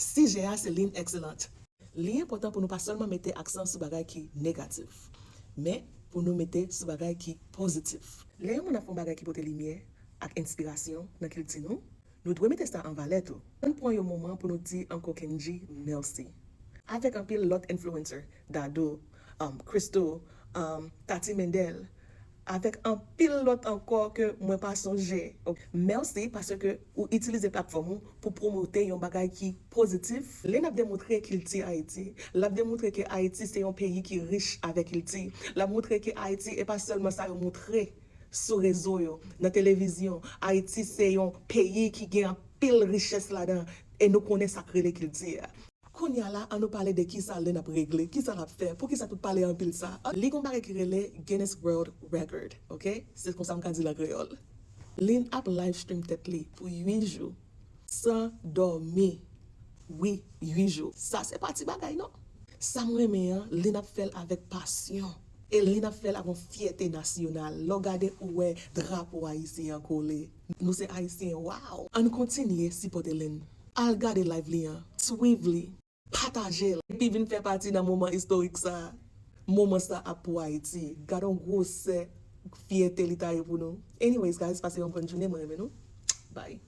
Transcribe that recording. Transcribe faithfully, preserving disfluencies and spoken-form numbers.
Sijè a se Lynn Excellent. Li enpòtan pou nou pa sèlman mete aksan sou bagay ki negatif, men pou nou mete sou bagay ki pozitif. Lè yon moun ap fè yon bagay ki pote limyè ak enspirasyon nan kilti nou, nou dwe mete sa an valè tou. Ann pran yon moman pou nou di Uncle Kendji mèsi. Avèk anpil lòt influencer, Dadou, um, Christo, um, Tati Mendel, avèk anpil lòt ankò ke mwen pa sonje. Mèsi paske ou itilize platfòm ou pou pwomote yon bagay ki pozitif. Lè n ap demontre kilti Ayiti, l ap demontre ke Ayiti se yon peyi ki rich avèk kilti. L ap montre ke Ayiti, e pa sèlman sa yo montre sou rezo yo, nan televizyon. Ayiti se yon peyi ki gen anpil richès ladan, e nou konnen sa k rele kilti a. Kounye a la, ann nou pale de kisa Lynn ap regle, kisa l ap fè, poukisa tout pale anpil sa. Li gon bagay ki rele Guinness World Record, ok? Se konsa m ka di l an kreyòl. Lynn ap live stream tèt li pou uit jou, san dòmi. Wi, uit jou. Sa se pa ti bagay non. Sa m renmen an, Lynn ap fè l avèk pasyon. E Lynn ap fè l ak yon fyète nasyonal. Lè w gade ou wè drapo ayisyen an kole. Nou se Ayisyen, waw! Ann kontinye sipòte Lynn. Al gade live li an, swiv li, pataje l, epi vin fè pati nan moman istorik sa a. Moman sa ap pou Ayiti. Gade yon gwosè fyète li ta ye pou nou. Anyways, guys, pase yon bòn jounen, mwen renmen nou. Bye.